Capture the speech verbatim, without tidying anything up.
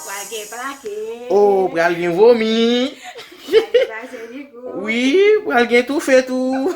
Pral gen plake. Oh, pral gen vomi. Pral gen plake, Nico. Wi, pral gen toufe tou.